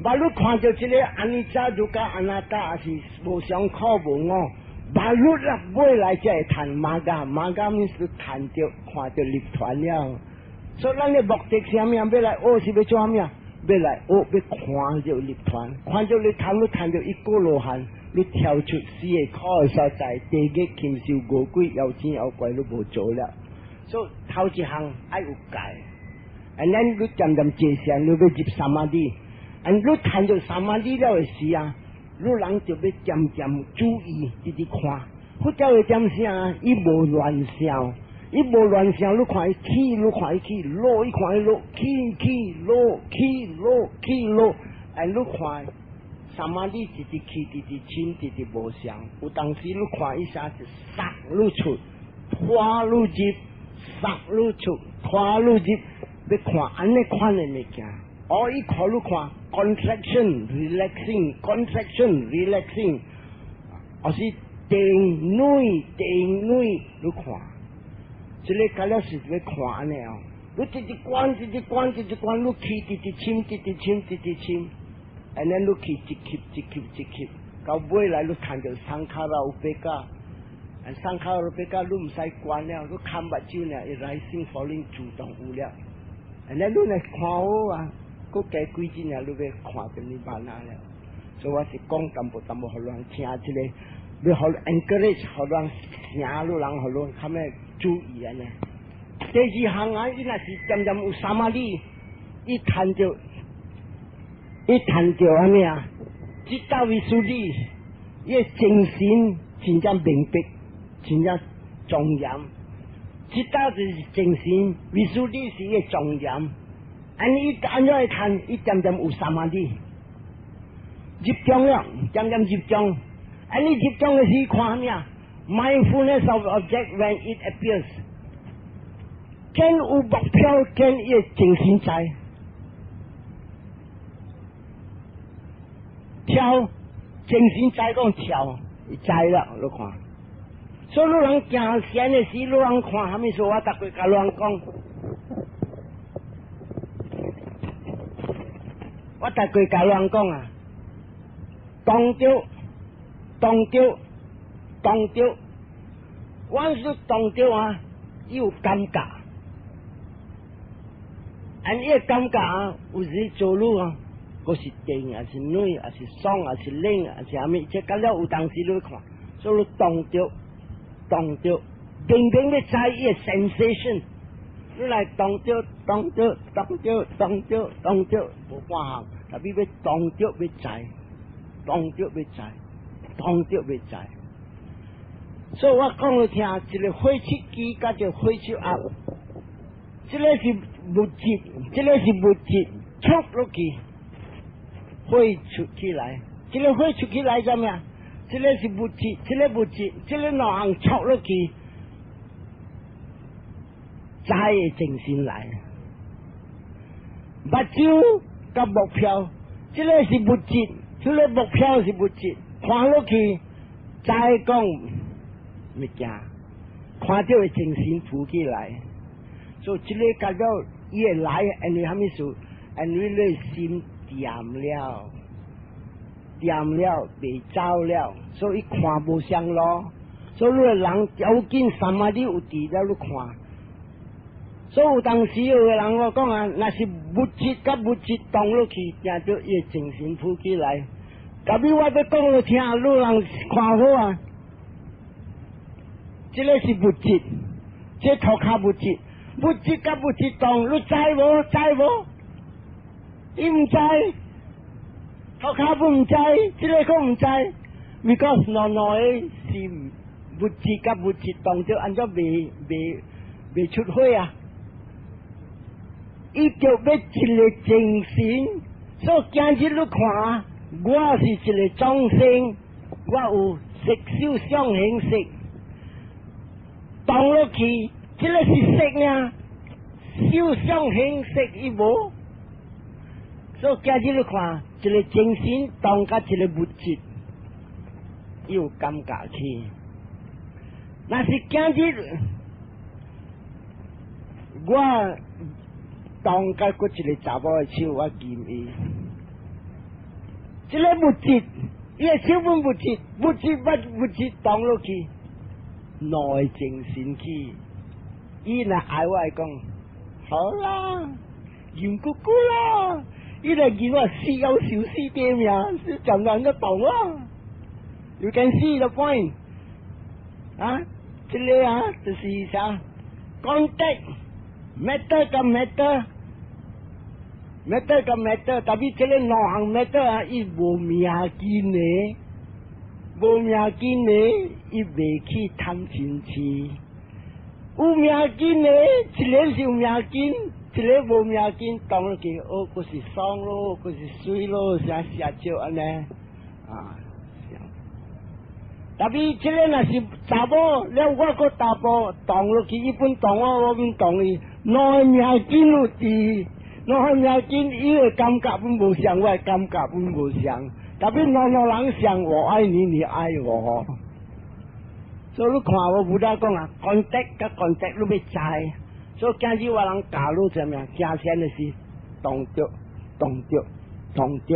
把你看著這个 anicca、dukkha、anatta，也是無常、苦、無我。把你啦，未來才會趁 magga，magga 是趁著看著涅槃了。所以咱的目的是啥物啊？欲來學是欲做啥物啊？欲來學欲看著涅槃，看著涅槃，你趁著一果羅漢，你跳出死的苦的所在，地獄、禽獸、餓鬼、妖精、妖怪，你無做了。所以頭一項愛有戒，and then 你漸漸坐禪，你欲入 samadhi，and 你趁著 samadhi 了的時啊，你人就欲漸漸注意，直直看。佛教的點啥？伊無亂想，伊無亂想，你看伊起，你看伊起，落，伊看伊落，起起落，起落起落，哎，你看，samadhi 直直起，直直深，直直無相。有當時你看伊啥是殺愈出，拖愈入，殺愈出，拖愈入，欲看按呢款的物件。哦，伊看你看，contraction relaxing，contraction relaxing，抑是定內定內，你看，這个甲了是欲看按呢哦。你直直觀，直直觀，直直觀，你起直直深，直直深，直直深，and then 你去一吸一吸一吸。到尾來你看著 sankhara upekkha，sankhara upekkha 你毋使管了，你看目睭呢，伊 rising falling 自動有了。And 你若看好啊，閣加幾日呢，你欲看著 nibbana 了。所以我是講淡薄淡薄，予人聽這個，欲予 encourage，予人聽，予人予人較咩注意按呢。第二項啊，伊若是漸漸有 samadhi，伊趁著啥物啊？Citta visuddhi，伊的精神真正明白，真正莊嚴。Citta 就是精神，visuddhi 是伊的莊嚴。按呢伊按怎會趁？伊漸漸有 samadhi，入定了，漸漸入定。按呢入定的時看啥物啊？Mindfulness of object when it appears。見有目標，見伊的精神在。跳，精神在講跳，伊知了，你看。所以你人行禪的時，你人看啥物事，我逐過共你人講，我逐過共你人講啊，當著，當著，當著，我是當著啊，伊有感覺。按伊個感覺啊，有時做愈啊，閣是電，還是軟，還是爽，還是冷，還是啥物？這到了有當時你看，所以你當著，當著，明明欲知伊個 sensation，你來當著，當著，當著，當著，當著，無半項，特別欲當著欲知，當著欲知，當著欲知。所以我講予聽，一個火出機佮一個火出鴨，這個是物質，這個是物質出落去，火出起來，這個火出起來怎麼樣？這個是物質，這個物質，這個兩項出落去，知的精神來。目睭佮目標，這個是物質，這個目標是物質，看落去，知講物件，看著的精神浮起來。所以這個感覺伊會來，因為啥物事？因為你心恬了，恬了，袂走了，所以看無相路。所以你個人要緊 samadhi 有佇了，你看。所以有當時有個人我講啊，若是物質佮物質動落去，定著伊精神浮起來。特別我欲講予聽，你人看好啊。這個是物質，這塗跤物質。物質佮物質動，你知無？知無？伊毋知，塗跤毋知，這個閣毋知。Because 兩兩個是物質佮物質動著，按怎袂出火啊？伊就欲一個精神，所以今日你看，我是一個眾生，我有色受想行識，動落去。這個是色啊，受想行識伊無，所以今日你看，一個精神動佮一個物質，伊有感覺去。若是今日我動佮閣一個查某的手，我牽伊，這個物質，伊的手本物質，物質物物質動落去，內精神去。伊若愛我會講，好啦，嚴姑姑啦，伊來見我死有受死點呀，是講人個懂啊。You can see the point 啊，這個啊就是啥？Contact matter 佮 matter，matter 佮 matter，特別這個兩項 matter 啊，伊無命根的，無命根的，伊袂去貪嗔痴。有命根的，一個是有命根，一個無命根，當落去哦，閣是爽咯，閣是媠咯，啥寫少按呢啊？特別這個若是查某，了我閣查埔動落去，伊本動我，我本動伊，兩個命根有佇，兩個命根，伊的感覺本無相，我的感覺本無相。特別兩兩人相，我愛你，你愛我。所以你看我 Buddha 講啊，contact 佮 contact 你欲知，所以今日我人教你怎麼樣，行禪的是動著，動著，動著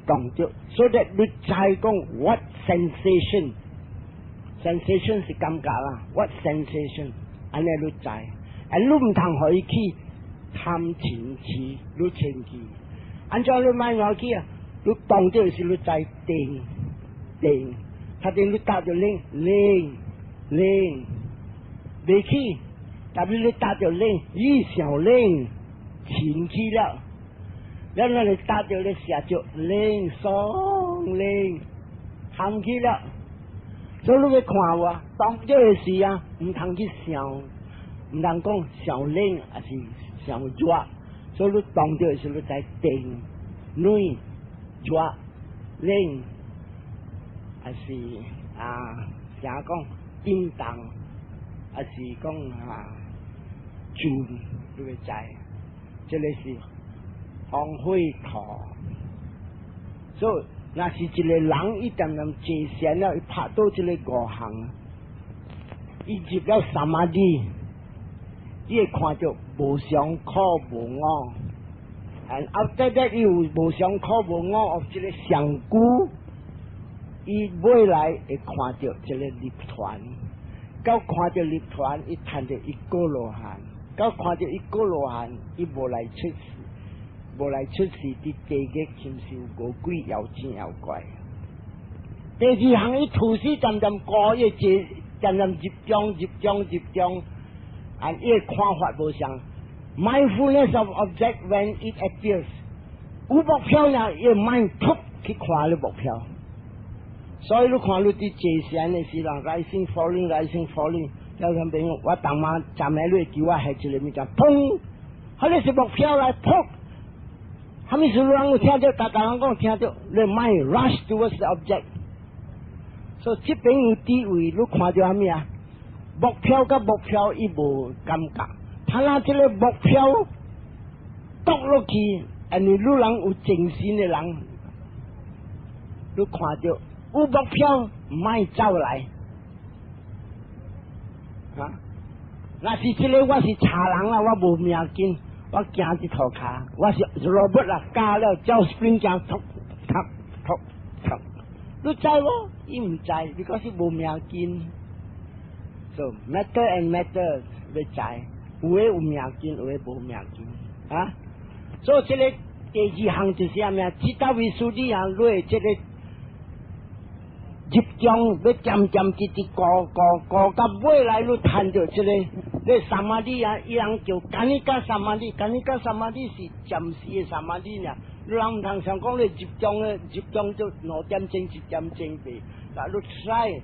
動著，so that 你知講 what sensation，sensation 是感覺啦，what sensation，按呢你知，啊你毋通予伊去貪嗔痴，你清氣，按怎你莫予去啊？你動著時你知定定，他定你踏著冷冷冷，袂去，特別你踏著冷，伊想冷，清氣了。了咱你踏著你寫著冷爽冷，含去了。所以你欲看無，當這個時啊，毋通去想，毋通講想冷抑是想熱。所以你當著時你知定、暖、熱、冷，抑是啊，啥講震動，抑是講啊轉，你會知，這个是風火土。所以若是一个人伊恬恬坐禪了，伊拍到這个五項，伊入了 samadhi，伊會看著無常苦無我。And after that 伊有無常苦無我 of 這个上古，伊未來會看著這个涅槃，到看著涅槃，伊趁著一果羅漢，到看著一果羅漢，伊無來出世。無來出世佇地獄禽獸餓鬼妖精妖怪。第二項伊吐死漸漸過，伊坐漸漸入中入中入中，啊，伊的看法無相。Mindfulness of object when it appears，有目標呢，伊 mind 突去看你目標。所以你看你佇坐禪的時陣，rising falling rising falling，有陣朋友我當晚昨暝你會叫我翕一个物件，砰，彼个是目標來噗。啥物事人有聽著，逐逐人講聽著，你 mind rush towards the object。所以這邊有智慧，你看著啥物啊？目標佮目標伊無感覺，他若這个目標篤落去，因為你人有精神的人，你看著有目標，莫走來。啊！若是這个我是賊人啊，我無命根。我行佇塗跤，我是 robot 啦，加了照 spring 行，突突突突，你知無？伊毋知，你講是無命根。So matter and matter 欲知，有的有命根，有的無命根啊。所以這个第二項就是啥物啊？Citta visuddhi 啊，你這个入中欲漸漸直直過過過到尾來，你趁著這个。你 samadhi 啊，伊人叫 khanika samadhi，khanika samadhi 是暫時的 samadhi 爾。你人毋通想講你入中的入中就2點鐘1點鐘袂，嗱你 try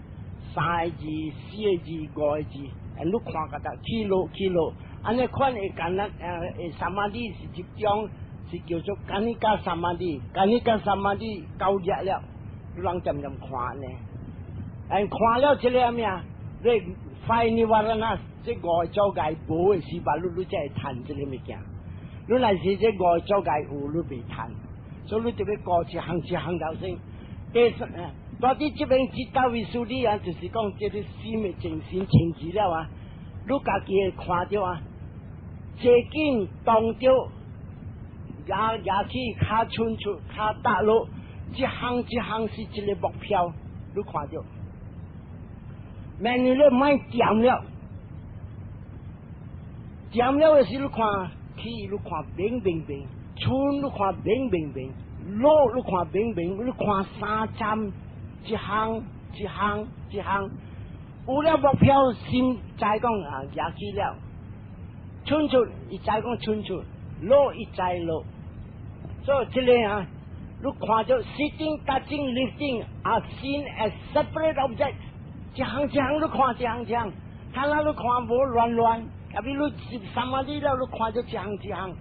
三个字、四个字、五个字，你看個得起落起落，按呢款會簡單samadhi 是入中，是叫做 khanika samadhi，khanika samadhi 夠熱了，你人漸漸看呢，看了這个咩啊？你 five nivarana 這五個阻礙無的時，把你你才會趁這个物件。你若是這五個阻礙有，你袂趁。所以你就欲顧一項一項頭先。第三，到佇這邊 citta visuddhi 啊，就是講這个心的精神清淨了啊，你家己會看著啊，坐緊當著，舉舉起跤伸出，跤踏落，一項一項是一个目標，你看著。明年你莫恬了，恬了的時你看起，你看明明明，春你看明明明，落你看明明，你看三針一項一項一項，有了目標，心知講啊，舉起了，伸出伊知講伸出，落伊知落，所以這个啊，你看著 sitting, touching, lifting are seen as separate objects。一項一項你看一項一項，他那你看無亂亂，特別你入 samadhi 了，你看著一項一項，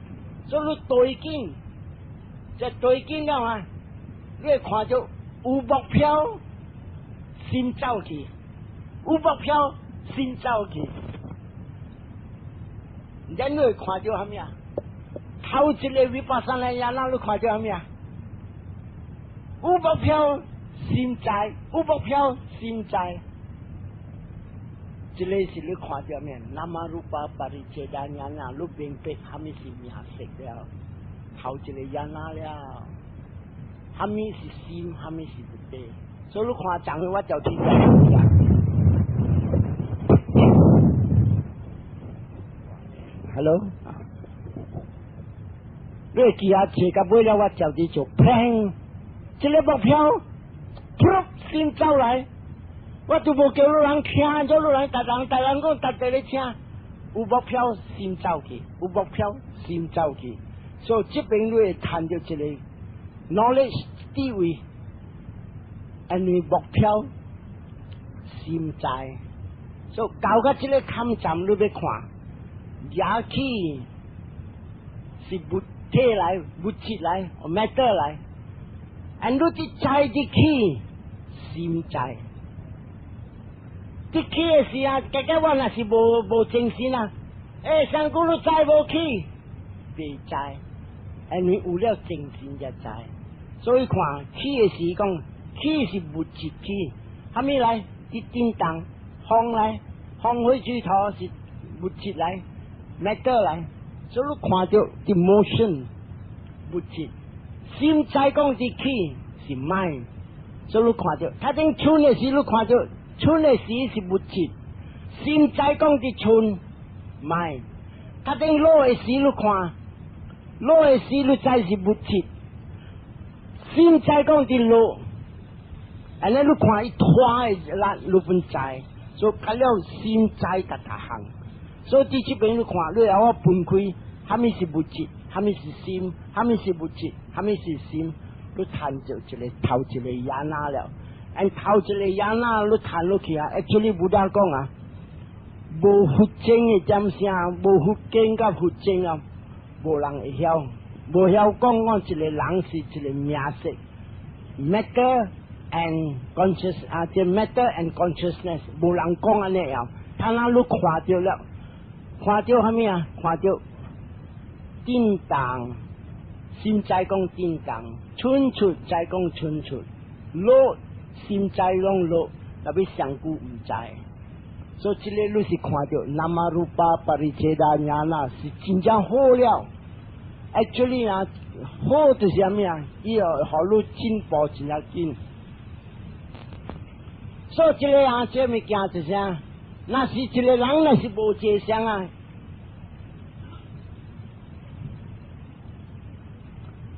所以你對境，這對境了啊，你會看著有目標，心走去，有目標，心走去，然你會看著啥物啊？頭一个 vipassana jhana，你看著啥物啊？有目標，心知，有目標，心知。這个是你看著咩？Nama rupa pariccheda ñana，你明白啥物是名色了？頭一个 jhana 了。啥物是心，啥物是物體。所以你看，昨昏我就聽講。Hello，你會記啊？坐到尾了，我就佇做砰，這個目標，噗，心走來，我都無叫你人聽，叫你人，逐人逐人講，逐個咧聽，有目標心走去，有目標心走去，所以這邊你會趁著一個 knowledge 智慧，因為目標心在，所以到到這個坎站，你欲看，舉起是物體來，物質來，matter 來，and 你佇知佇起心在，佇起的時啊，結果我若是無精神啊，欸，上古你知無起？袂知，因為有了精神才知，所以看起的時講，起是物質起，啥物來？佇震動，風來，風火水土是物質來，matter 來，所以你看著佇 motion 物質，心知講佇起是 mind，所以你看著，他頂春的時你看著，春的時是物質，心知講佇春 mind，他頂落的時你看，落的時你知是物質，心知講佇落，按呢你看伊拖的力，你本知，所以較了心知逐逐項。所以佇這邊你看，你會曉分開，啥物是物質，啥物是心，啥物是物質，啥物是心，你趁著一個頭一個 jhana 了，按頭一個 jhana 你趁落去啊，actually Buddha 講啊，無佛經的點聲，無佛經佮佛經啊，無人會曉，無曉講講一個人是一個名色，matter and conscious 啊，這 matter and consciousness，無人講按呢樣，他若你看著了，看著啥物啊？看著震動，心知講震動，春出知講春出，落心知攏落，特別上古毋知。所以這個你是看著 nama rupa pariccheda ñana 是真正好了。Actually 啊，好就是啥物啊？伊會予你進步真正緊。所以這個啊，這物件就是啥？若是一個人若是無這相啊，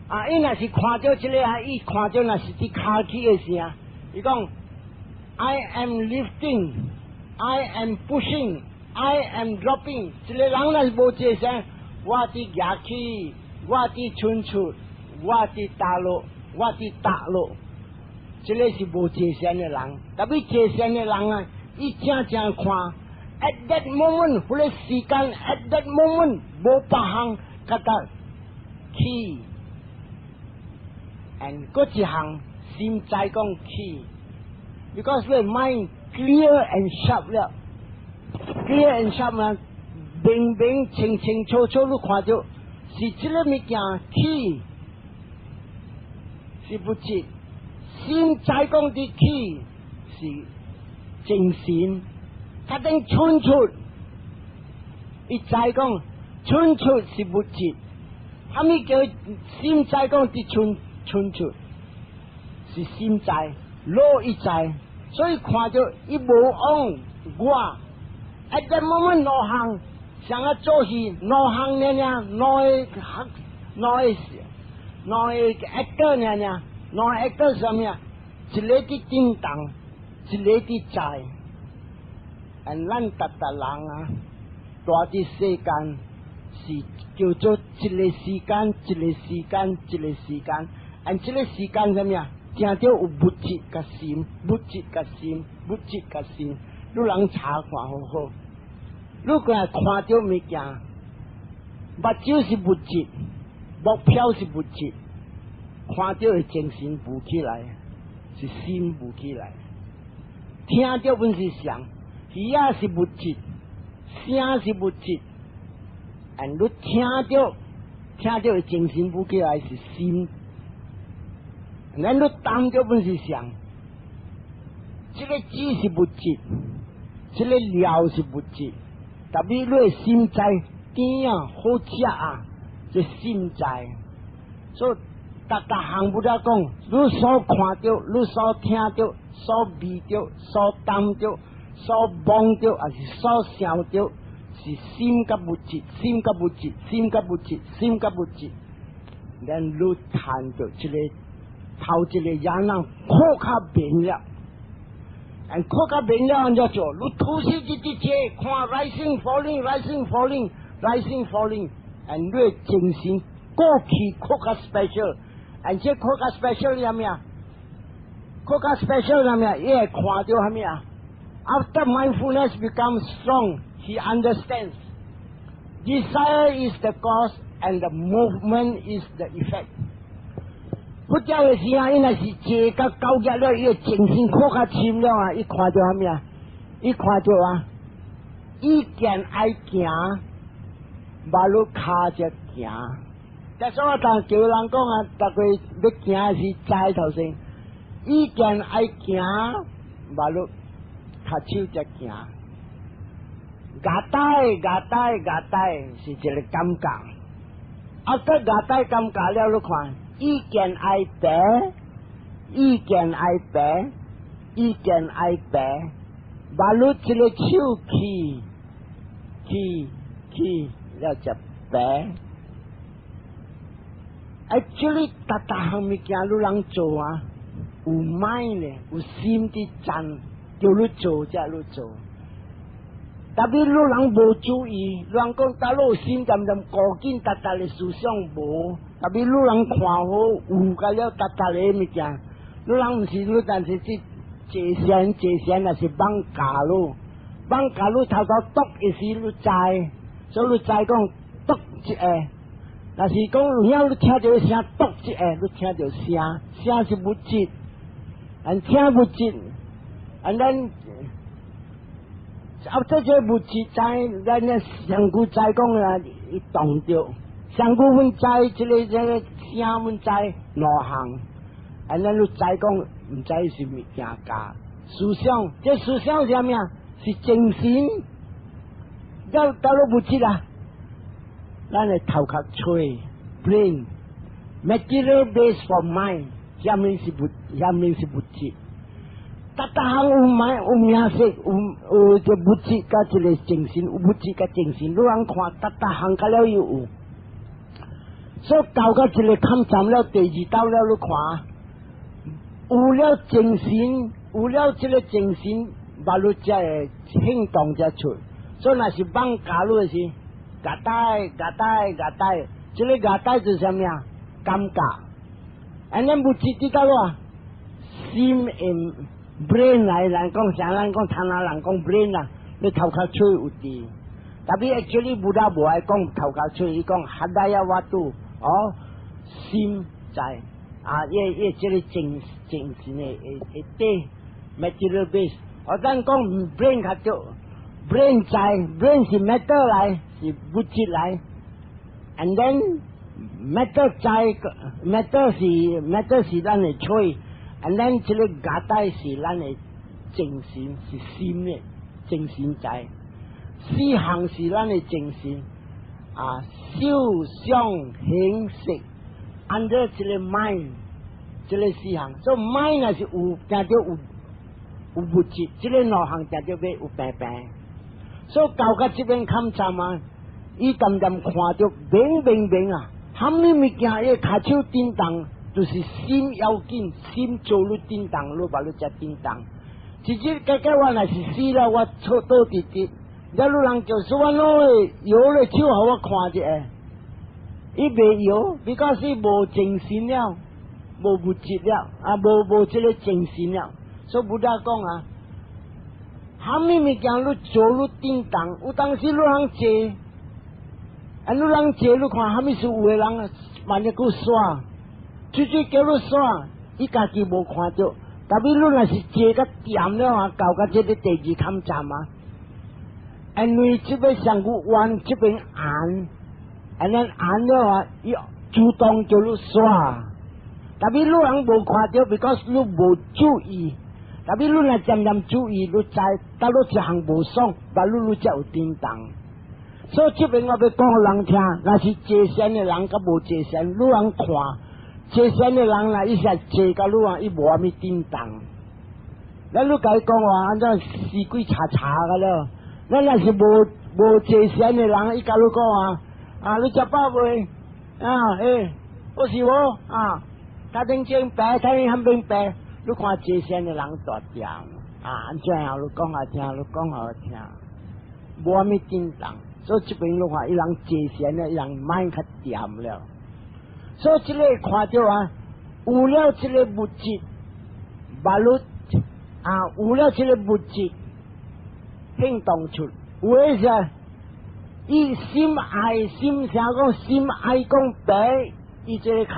啊，伊若是看著這個啊，伊看著若是佇跤起的時啊，伊講：I am lifting, I am pushing, I am dropping。一個人若是無這相，我佇舉起，我佇伸出，我佇打落，我佇打落。這個是無這相的人，特別這相的人啊，伊正正看，at that moment，彼個時間，at that moment，無別項，覺得起，and 閣一項心知講起，because 你 mind clear and sharp 了，clear and sharp 啊，明明清清楚楚，你看著是這個物件起，是物質，心知講佇起是精神，他等伸出，伊知講伸出是物質，啥物叫心知講佇伸伸出是心知，落伊知，所以看著伊無往我，at that moment 兩項，像啊做戲兩項爾爾，兩個兩個兩個 actor 爾爾，兩個 actor 啥物啊？一個佇震動，一個佇知。and 咱逐逐人啊，蹛佇世間是叫做一個時間，一個時間，一個時間。and 這個時間啥物啊？聽著有物質佮心，物質佮心，物質佮心。你人查看好好，你看看著物件，目睭是物質，目標是物質，看著的精神浮起來，是心浮起來。聽著本是聲，耳仔是物質，聲是物質，and 你聽著，聽著的精神浮起來是心。咱你當著本是聲，這個紙是物質，這個料是物質，特別你的心知甜啊，好食啊，這心知，所以逐逐項 Buddha 講，你所看著，你所聽著，所味著，所擔著，所摸著，抑是所想著，是心佮物質，心佮物質，心佮物質，心佮物質。咱你談著這個頭一個人看較明了，看較明了按怎做？你吐息一直坐，看 rising falling rising falling rising falling，and 你的精神過去較較 special，and 這較較 special 是啥物啊？較較 special 啥物啊？伊會看著啥物啊？After mindfulness becomes strong, he understands. Desire is the cause and the movement is the effect. 佛教的時啊，伊若是坐甲高額了，伊的精神較較深了啊，伊看著啥物啊？伊看著啊，意見愛行，無你跤才行。但是我當叫人講啊，逐個欲行是知頭先，意見愛行，無你跤手才行。𠊎帶𠊎帶𠊎帶是一個感覺，啊，個𠊎帶感覺了，你看，意見愛爬，意見愛爬，意見愛爬，無你這個手去去去了才爬。Actually，逐逐項物件你人做啊，有 mind 咧，有心佇讚，叫你做才你做。特別你人無注意，你人講佗落有心漸漸顧緊，逐逐的思想無。特別你人看好有甲了，逐逐的物件，你人毋是你，但是去坐禪坐禪，若是蠓咬你，蠓咬你頭頭篤一時你知，所以你知講篤一下。若是講有影你聽著聲篤一下，你聽著聲，聲是物質，按聽物質，按咱。啊，這個物質知，咱咧上古知講啊，伊動著，上古阮知這個這個聲，阮知兩項，按咱你知講，毋知是物件教思想，這思想是啥物啊？是精神，了到了物質啊，咱的頭殼吹 brain material base for mind，下面是物，下面是物質。逐逐項有買有名色，有有這物質佮這個精神，有物質佮精神，你通看逐逐項佮了有。所以到到這個坎站了，第二道了，你看有了精神，有了這個精神，無你才會行動才出。所以若是蠓咬你的時，𠊎帶𠊎帶𠊎帶，這個𠊎帶就是啥物啊？感覺。按呢物質佇佗落啊？心用 brain 來人講，啥人講，唐人人講 brain 啊，你頭殼喙有佇。特別 actually Buddha 無愛講頭殼喙，伊講 hadaya vatthu，哦，心在啊，伊伊這個精精神的的底 material base。我咱講 brain 較對，brain 在 brain 是 matter 來，是物質來，and then matter 在 matter 是 matter 是咱的喙。and then 這個𠊎帶是咱的精神，是心的精神在，四項是咱的精神啊，受想行識，under 這個 mind，這個四項，所以 mind 若是有定著有有物質，這個兩項定著欲有病病。所以到到這邊坎站啊，伊漸漸看著明明明啊，啥物物件伊跤手振動。就是心要緊，心做你振動，你把你才振動。直接結果我若是死了，我坐倒佇佇，了有人就是我攏會搖咧手，予我看一下，伊袂搖，because 無精神了，無物質了，啊，無無這個精神了。所以 Buddha 講啊，啥物物件你做你振動，有當時你通坐，啊，你人坐你看，啥物事有的人萬一閣煞。喙喙叫你煞，伊家己無看著。特別你若是坐甲恬了啊，到甲這個第二坎站啊，因為這邊上古彎，這邊按，按咱按了啊，伊主動叫你煞。特別你人無看著，because 你無注意。特別你若漸漸注意，你知，到你一項無爽，把你你才有振動。所以這邊我欲講予人聽，若是坐禪的人佮無坐禪，你人看。坐禪的人啦，伊是坐甲你啊，伊無啥物震動。咱你共伊講話，按怎死鬼查查個了？咱若是無坐禪的人，伊共你講話，啊，你食飽未？啊，欸，我是無啊，頭頂前白，頭頂旁邊白，你看坐禪的人大點啊，按怎樣？你講下聽，你講予聽，無啥物震動。所以這邊你看，伊人坐禪的，伊人mind 較恬了。所以這個看著啊，有了這個物質，馬路啊，有了這個物質，行動出，有的是，伊心愛心啥講，心愛講白，伊這個跤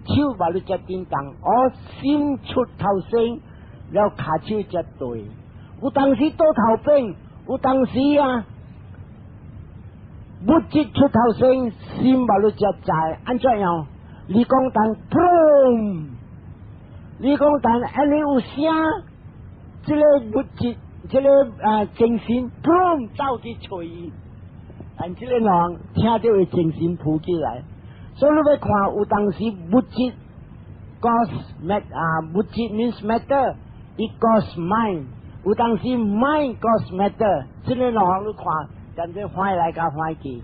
手馬路才震動，哦，心出頭先，了跤手才對。有當時倒頭變，有當時啊，物質出頭先，心馬路才在，按怎樣？你講當砰，你講當按呢有聲，這個物質，這個啊精神砰走去揣伊，按這個人聽著會精神浮起來。所以你欲看有當時物質 cause mat 啊，物質 means matter，伊 cause mind，有當時 mind cause matter，這個兩項你看，真正歡來共歡去。